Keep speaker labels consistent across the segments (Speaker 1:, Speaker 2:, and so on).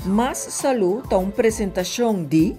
Speaker 1: Mas Salú ta un presentashon di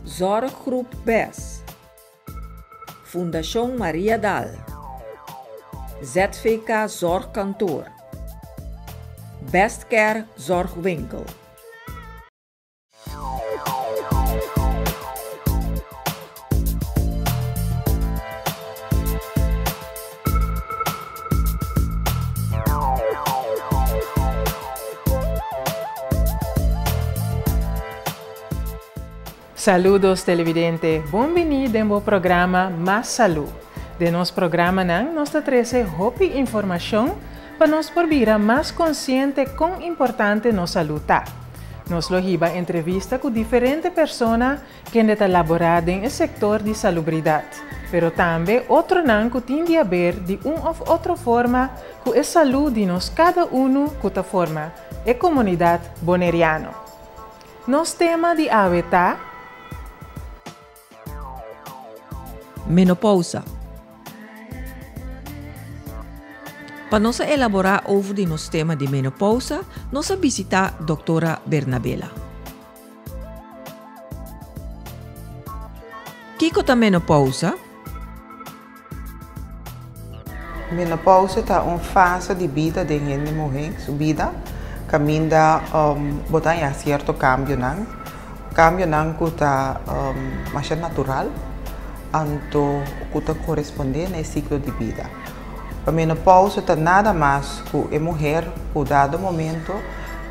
Speaker 1: Zorggroep bes, Fundashon Maria Daal, ZVK Zorgkantoor, Best Care Zorgwinkel.
Speaker 2: Saludos televidente, bon bini den bo programa Mas Salú. Den nos programanan nos ta trece hopi informacion pa nos por bira mas consciente con importante nos salú ta. Nos lo hiba entrevista cu diferente persona kende ta laborá den e sektor di salubridat, pero tambe otronan ku tin di haber di un òf otro forma ku e salú di nos kada unu ku ta forma e komunidat boneriano. Nos tema di awe ta.
Speaker 1: Menopousa. Pa nos a elaborá over di nos tema di menopousa, nos a bisitá Doktora Bernabela. Kiko ta menopousa?
Speaker 3: Menopousa ta un fase di bida den hende muhé su bida kaminda bo ta haña sierto kambionan, kambionan ku ta masha natural anto ku ta korespondé na e siklo di bida. Pa menopousa ta nada mas ku e muher ku dado momento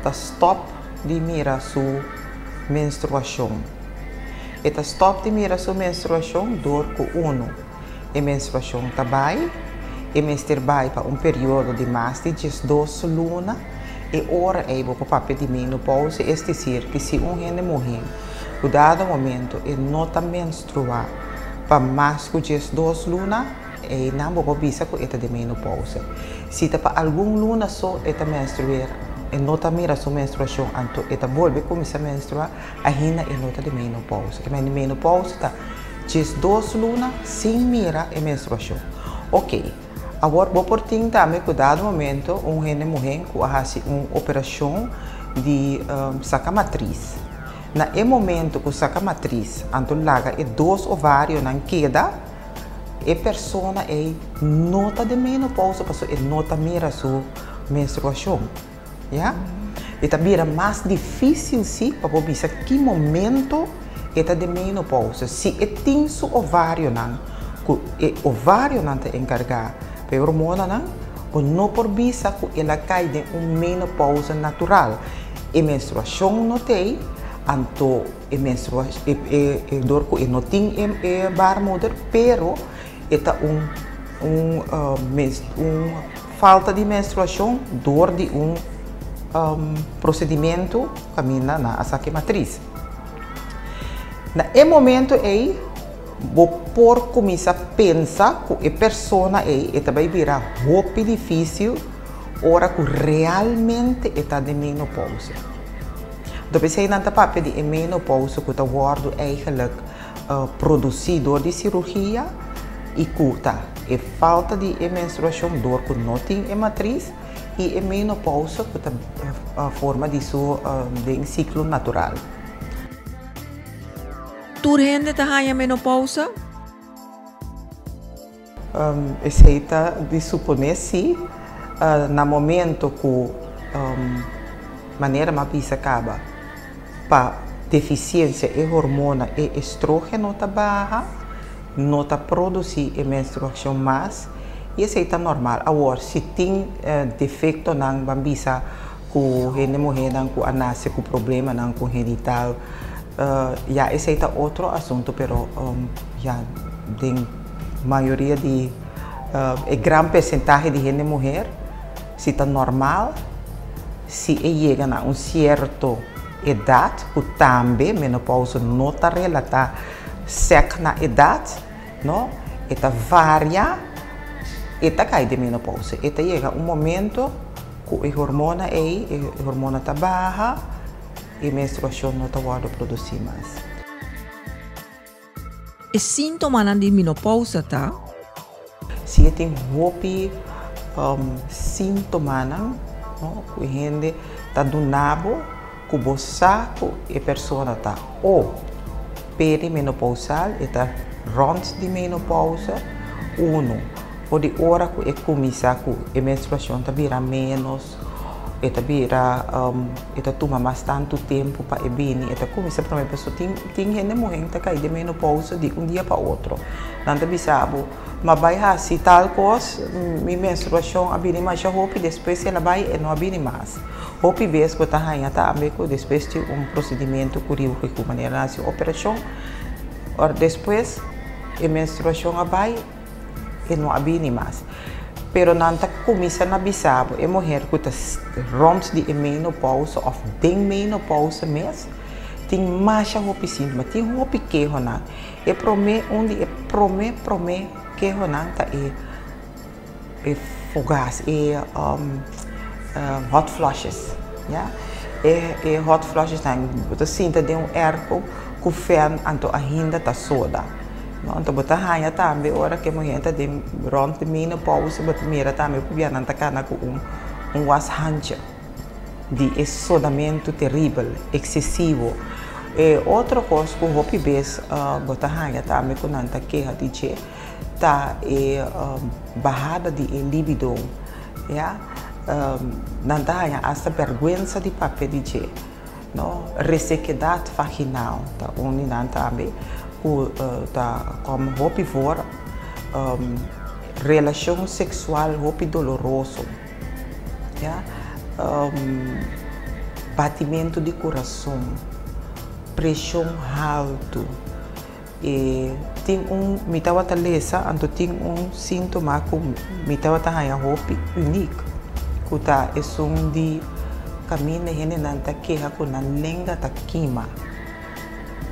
Speaker 3: ta stòp di mira su menstruashon. E ta stòp di mira su menstruashon dor ku unu, e menstruashon ta bai, e mester bai pa un periodo di mas di diesdos luna, e ora ei bo por papia di menopousa, es desir ku si un hende muhé ku dado momento e no ta menstruá pa mas ku diesdos luna, Einan bo por bisa ku e ta den menopousa. Si ta pa algun luna so e ta menstruer, e no ta mira su menstruashon, anto e ta bolbe kuminsá menstruá, ainda e no ta den menopousa. E menopousa ta 12 luna sin mira e menstruashon. Oke, awor bo por tin tambe ku dado momento un hende muhé ku a hasi un operashon di saka matris. Na e momento ku saka matris, anto laga e dos ovarionan keda. E persona ei no ta den menopausa pasobra e no ta mira su menstruashon, ya. E ta bira mas difísil si pa bo bisa ki momento e ta den menopausa. Si e tin su ovarionan, ku e ovarionan ta enkargá pa e hormonanan, bo no por bisa ku el a kai den un menopausa natural. E menstruashon no t'ei, anto. E menstrua e dor ku e no tin e baarmoeder pero e ta un un un falta di menstruashon dor di un prosedimentu kaminda nan a saka e matris. Na e momento ei bo por kuminsá pensa ku e persona ei e ta bai bira hopi difísil ora ku realmente e ta den menopousa. Anto p'esei nan ta papia di e menopausa ku ta wòrdu eigenlijk produsí dor di sirugia i ku ta e falta di e menstruashon dor ku no tin e matris i e menopausa ku ta forma di su den siklo natural.
Speaker 1: Tur hende ta haña menopausa?
Speaker 3: Esei ta di suponé si na momento ku manera m'a bisa kaba pa defisiensia e hormona e estrógeno ta baha, no ta produsí e menstruashon mas i esei ta normal. Awor si tin defektonan ban bisa ku hende muhénan ku a nase ku problemanan kongenital ya esei ta otro asuntu pero ya den mayoria di e gran persentahe di hende muher si ta normal si e yega na un sierto edat ku tambe menopousa no ta relatá sèk na edat no e ta varia e ta kai den menopousa e ta yega un momento ku e hormona ei e hormona ta baha e menstruashon no ta wòrdu produsí mas.
Speaker 1: E síntomanan di menopousa ta.
Speaker 3: Si e tin hopi síntomanan, no, ku e hende ta duna bo ku bo sa ku e persona ta o perimenopausal, e ta rònt di menopousa, unu, for di ora ku e kuminsá ku e menstruashon ta bira ménos, e ta bira, e ta tuma mas tantu tempu pa e bini, e ta kuminsá promé pasobra tin tin hende muhé ta kai den menopousa di un dia pa otro. Nan ta bisa bo, m'a bai hasi tal kos, mi menstruashon a bini masha hopi, despues el a bai e no a bini mas. Hopi bes bo ta haña tambe ku despues di un prosedimentu kurúrgiko, manera nan hasi un operashon, ora despues e menstruashon a bai, e no a bini mas. Pero nan ta kuminsá na bisa bo, e muher ku ta rònt di e menopousa òf den menopousa mes, tin masha hopi síntoma, tin hopi kehonan. E promé, un di e promé promé kehonan ta e. E fogas, e hot flushes, ya. E e hot flushes nan bo ta sinta den un airco ku fèn anto ainda ta soda, no. Anto bo ta haña tambe ora ku e muhé ta den rònt di menopausa bo ta mira tambe ku bia nan ta kana ku un un was hanchi di e sodamentu teribel, eksesivo. E otro kos ku hopi bes bo ta haña tambe ku nan ta keha di dje. Ta e bahada di e libido, ya. Nan ta haña asta bèrgwensa di papia di dje, no. Resekedat vaginal ta un di nan tambe ku ta kòm hopi for. Relashon seksual hopi doloroso, ya. Batimentu di kurason, preshon haltu. E tin un, mi tabata lesa, anto tin un síntoma ku mi tabata haña hopi unik, ku ta esun di kaminda hendenan ta keha ku nan lenga ta kima,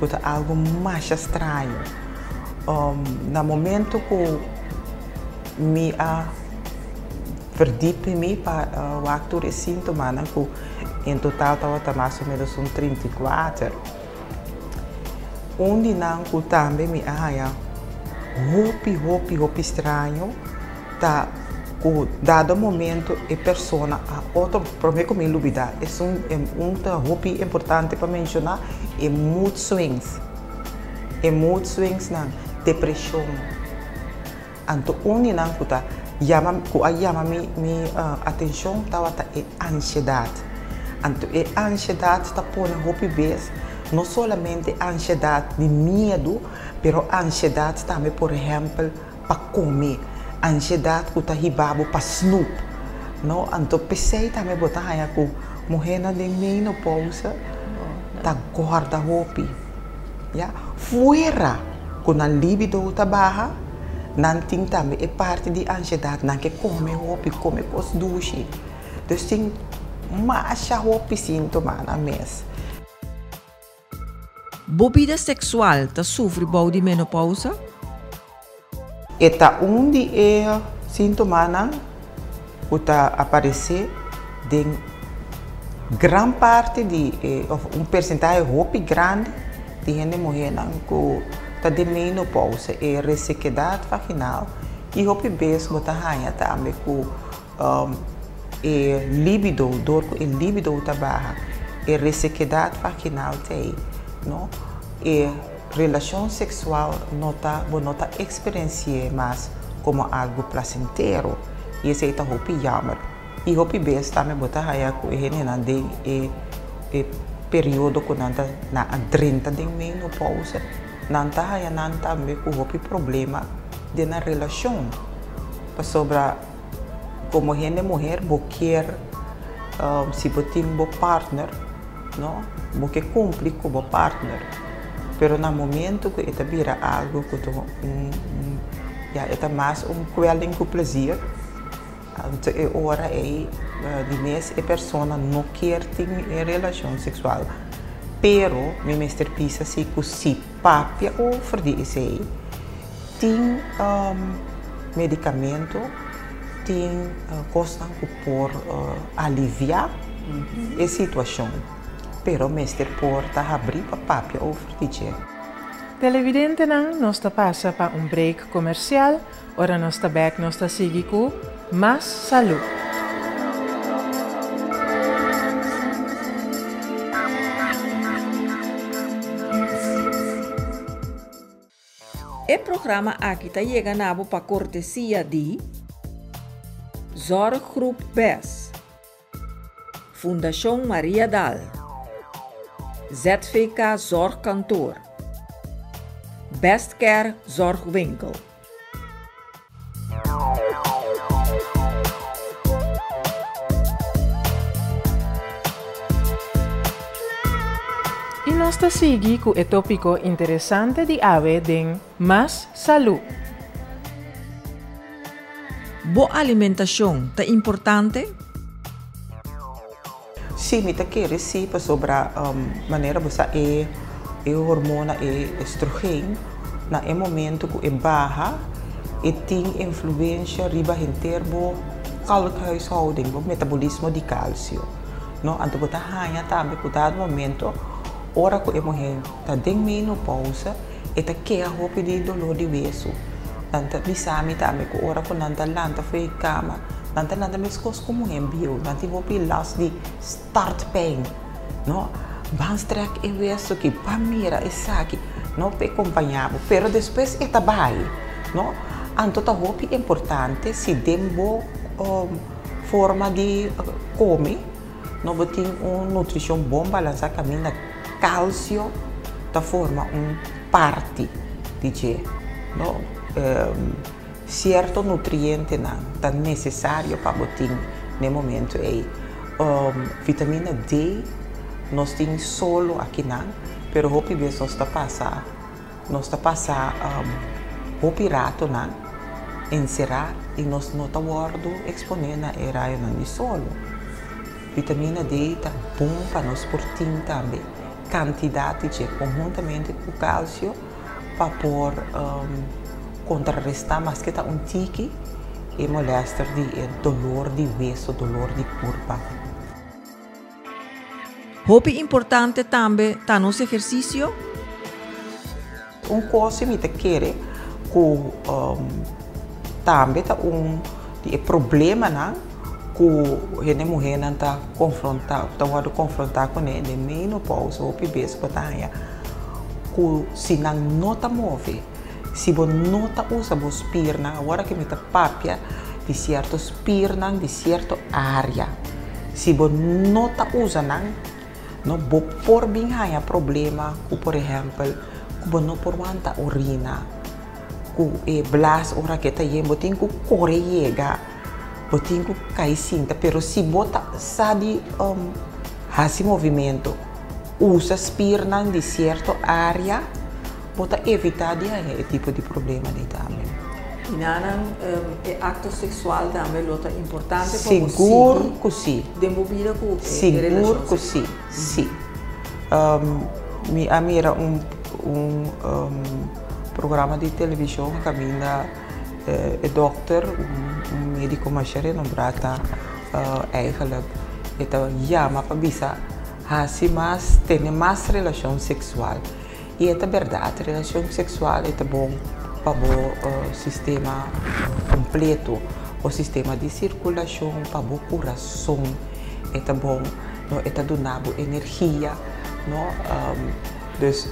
Speaker 3: ku ta algu masha straño. Na momento ku mi a verdiep mi pa wak tur e síntomanan ku en total tabata mas o ménos un 34. Un di nan ku tambe mi a haña hopi hopi hopi straño ta ku dado momento e persona a otro prome ku mi lubida esun un ta hopi importante pa menshoná e mood swings e mood swings nan depreshon. Anto un di nan ku ta yama ku a yama mi mi atenshon tabata e ansiedat. Anto e ansiedat ta pone hopi bes no solamente ansiedat di miedu, pero ansiedat tambe por ehèmpel pa kome, ansiedat ku ta hiba bo pa snoep, no. Anto p'esei tambe bo ta haña ku muhénan den menopousa ta gòrda hopi. Ya, fuera ku nan libido ta baha, nan tin tambe e parti di ansiedat, nan ke kome hopi, kome kos dushi. Dus tin masha hopi síntoma nan mes.
Speaker 1: Bo bida seksual ta sufri bou di menopousa?
Speaker 3: E ta un di e síntomanan ku ta aparesé den gran parti di e òf un persentahe hopi grandi di hende muhénan ku ta den menopousa, e resekedat vaginal i hopi bes bo ta haña tambe ku e libido, dor ku e libido ta baha, e resekedat vaginal t'ei, no? E relashon seksual no ta, bo no ta eksperensi'é mas komo algu plasentero i esei ta hopi yammer. I hopi bes tambe bo ta haña ku e hendenan den e e periodo ku nan ta nan a drenta den menopousa, nan ta haña nan tambe ku hopi problema den nan relashon pasobra Como hende muher bo kier si bo tin bo partner no bo ke cumpli cu bo partner pero na momento cu e ta bira algo cu ta un ya e ta mas un kwelling cu plezier anto e ora ey di mes e persona no kier tin e relacion sexual pero mi mester bisa si cu si papia over di esey. Tin medicamento, tin cosnan cu por alivia e situacion, pero mester por ta habri pa papia over di dje.
Speaker 2: Televidentenan, nos ta pasa pa un break comercial, ora nos ta bek nos ta sigui cu Mas Salud.
Speaker 1: E programa aki ta yega na bo pa kortesia di Zorggroep BES, Fundashon Mariadal, ZVK Zorgkantoor, Best Care Zorgwinkel.
Speaker 2: I nos ta sigui ku e tópiko interesante di awe den Mas Salú.
Speaker 1: Bo alimentashon ta importante?
Speaker 3: Sí, mi ta kere sí, pasobra manera bo sa e e hormona e estrogen na e momento ku e baha e tin influensha riba henter bo kalkhuishouding, bo metabolismo di kalsio, no. Anto bo ta haña tambe ku dado momento ora ku e muhé ta den menopousa e ta keha hopi di doló di wesu. Nan ta bisa mi tambe ku ora ku nan ta lanta for e kama, nan ta lanta meskos ku muhé bieu, nan tin hopi last di startpijn, no. Ban strek e wesu aki, ban mira esaki, no, pa e kompañá bo. Pero despues e ta bai, no. Anto ta hopi importante si den bo forma di kome, No bo tin un nutrishon bon balansá kaminda kalsio ta forma un parti di dje. No, sierto nutrientenan ta nesesario pa bo tin na e momento ei. Vitamina D nos tin solo akinan, pero hopi bes nos ta pasa. Nos ta pasa hopi ratonan enserá i nos no ta wòrdu eksponé na e rayonan di solo. Vitamina D ta bon pa nos por tin tambe kantidat di dje konhuntamente ku kalsio pa por kontrarestá maske ta un tiki e molèster di e dolor di weso, dolor di kurpa.
Speaker 1: Hopi importante tambe ta nos ehersisio.
Speaker 3: Un kos si mi ta kere ku tambe ta un di e problemanan ku hende muhénan ta konfrontá, ta wòrdu konfrontá kuné den menopousa hopi bes bo ta haña ku si nan no ta move, si bo no ta usa bo spirnan, awor aki mi ta papia di sierto spirnan di sierto área. Si bo no ta usa nan, no bo por bin haña problema ku por ehèmpel ku bo no por wanta orina, ku e blas ora ke ta yen bo tin ku kore yega, bo tin ku kai sinta. Pero si bo ta sa di hasi movimento, usa spirnan di sierto área, Bo ta evitá di haña e tipo di problema di tambe.
Speaker 1: I nanan e akto seksual tambe lo ta importante pa bo
Speaker 3: Sigur ku si.
Speaker 1: Den bo bida ku e relashon
Speaker 3: Sigur ku si, si. Mi a mira un un programa di televishon kaminda e dòkter, un médiko masha renombrá ta eigenlijk e ta yama pa bisa hasi mas, tene mas relashon seksual. I e ta bèrdat, relashon seksual e ta bon pa bo sistema kompleto, bo sistema di sirkulashon, pa bo kurason e ta bon, no, e ta duna bo energia, no. Dus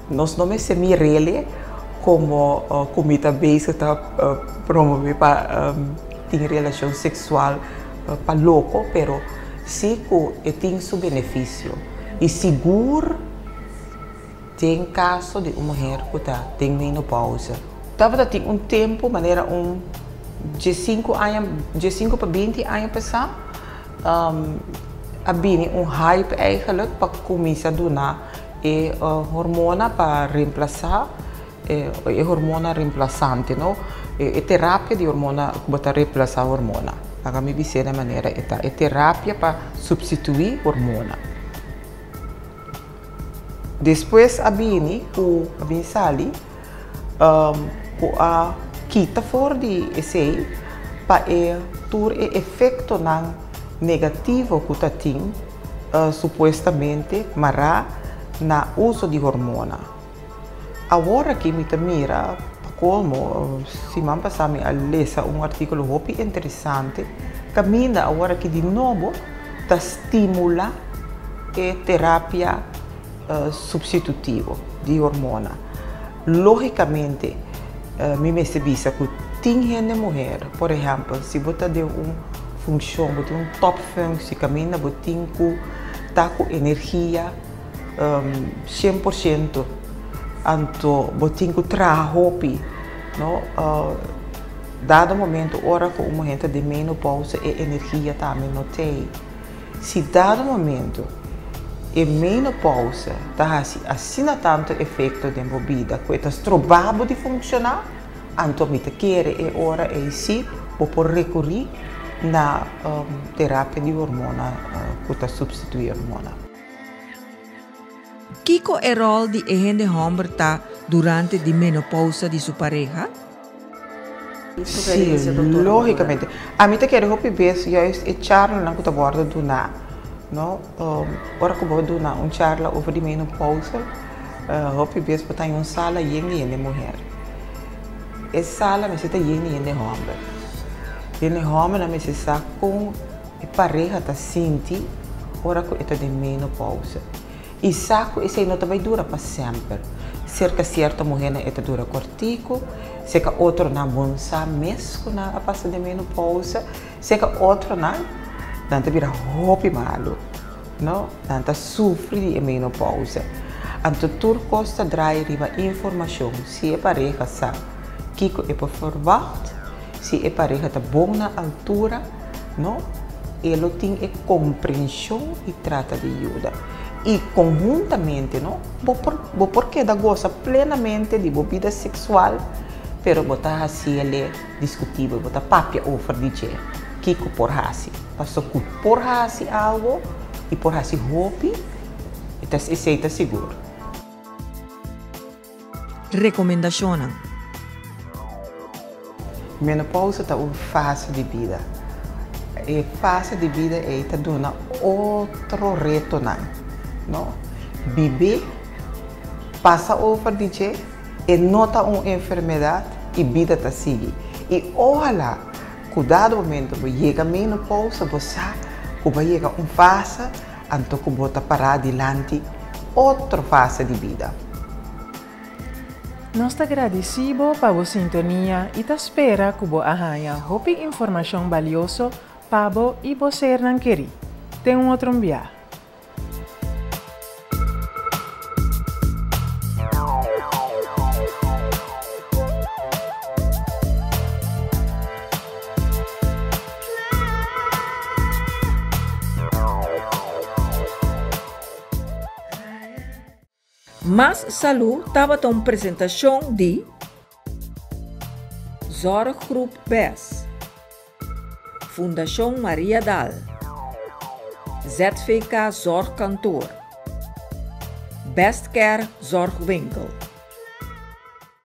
Speaker 3: nos no mester mir'el komo ku mi ta bezig ta promove pa tin relashon seksual pa loko, pero si ku e tin su benefisio i sigur. Den kaso di un muher ku ta den menopausa. Tabata tin un tempu manera un diesinku aña, diesinku pa binti aña pasá, a bini un hype eigenlijk pa kuminsá duna e hormona pa remplasá e hormona remplasante no, e terapia di hormona ku bo ta remplasá hormona. Laga mi bis'é na e manera e ta, e terapia pa supstituí hormona. Despues a bini ku a bin sali ku a kita for di esei pa e tur e efektonan negativo ku ta tin supuestamente mará na uso di hormona. Awor aki mi ta mira pa kolmo siman pasá mi a lesa un artíkulo hopi interesante kaminda awor aki di nobo ta stimulá e terapia supstitutivo di hormona. Lógikamente mi mester bisa ku tin hende muher, por ehèmpel si bo ta den un funshon, bo tin un topfunctie kaminda bo tin ku ta ku energia 100%, anto bo tin ku traha hopi, no. Dado momento ora ku un muher ta den menopausa e energia tambe no t'ei. Si dado momento e menopausa ta hasi asina tantu efekto den bo bida ku e ta stroba bo di funkshoná, anto mi ta kere e ora ei si bo por rekurí na terapia di hormona ku ta supstituí hormona.
Speaker 1: Kiko e ròl di e hende hòmber ta durante di menopousa di su pareha?
Speaker 3: Sí, lógikamente. Ami ta kere hopi bes juist e charlanan ku ta wòrdu duná, no? Ora ku bo duna un charla over di menopousa, hopi bes bo ta haña un sala yen di hende muher. E sala mester ta yen di hende hòmber. Hende hòmbernan mester sa kon E pareha ta sinti ora ku e ta den menopausa i sa ku esei no ta bai dura pa semper. Serka sierto muhernan e ta dura kòrtiku, serka otronan bo no sa mes ku nan a pasa den menopausa, serka otronan nan ta bira hopi malu, no? Nan ta sufri di e menopausa. Anto tur kos ta draai riba informashon, si e pareha sa kiko e por ferwagt, si e pareha ta bon na altura, No, e lo tin e komprenshon i trata di yuda. I konhuntamente, no, bo por bo por keda gosa plenamente di bo bida seksual, pero bo ta hasi el'e diskutibel, bo ta papia over di dje, kiko por hasi. Paso ku por hasi algo i por hasi hopi, e ta esei ta sigur.
Speaker 1: Rekomendashonnan.
Speaker 3: Menopousa ta un fase di bida. E fase di bida ei ta duna otro retonan, no? Bib'é, pasa over di dje, e no ta un enfermedat i bida ta sigui. I ohala ku dado momento bo yega menopousa bo sa ku bo a yega un fase Anto ku bo ta pará dilanti otro fase di bida.
Speaker 2: Nos ta gradisí bo pa bo sintonia i ta spera ku bo a haña hopi informashon balioso pa bo i bo sernan kerí. Te un otro biaha.
Speaker 1: Mas Salú tabata un presentashon di Zorggroep Bes, Fundashon Maria Daal, ZVK Zorgkantoor, Best Care Zorgwinkel.